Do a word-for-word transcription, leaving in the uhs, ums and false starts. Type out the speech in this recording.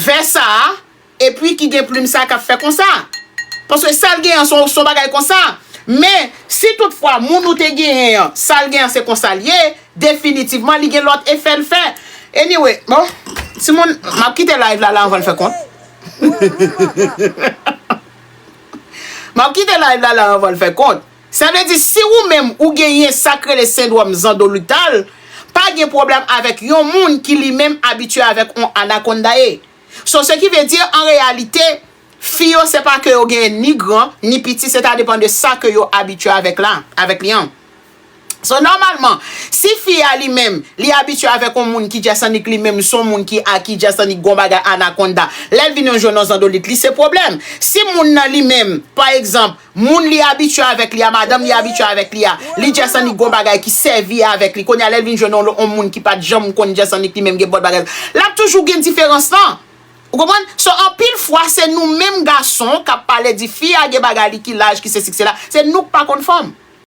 vè sa a, epi ki gen plim sa k ap fè konsa. Paske sa l genyen an se yon, se yon bagay konsa. Men, si toutfwa moun ou te genyen an, sa l genyen an se konsa l ye, definitivman li gen lòt efè l fè. Anyway, bon, timoun, m ap kite live la la anvan l fè kont. M ap kite live la la anvan l fè kont. Sa vle di, si ou menm ou genyen sa k rele sendwòm zandolit la, pa gen pwoblèm avèk yon moun ki li menm abitye avèk yon anakonda ye. So, ce qui veut dire, an reyalite, fi yo, se pa ke yo genyen ni gran, ni piti, se ta depann de sa ke yo abitye avèk la, avèk li an. So, nòmalman, si fi a li menm, li abitye avèk yon moun ki just annik li menm, se yon moun ki a ki just annik gon bagay anakonda, lè l vin yon jwenn yon zandolit, li se pwoblèm. Si moun nan li menm, pa egzanp, moun li abitye avèk li a, madanm li abitye avèk li a, li just annik gon bagay ki sèvi avèk li, kounye a lè l vin jwenn yon, yon moun ki pa t janm konn just annik li menm gen bòt bagay, l ap toujou gen diferans lan. Ou konprann? So, anpil fwa, se nou menm gason k ap pale di fi a gen bagay li ki laj, ki sesi, ki sela. Se nou k pa konn fanm.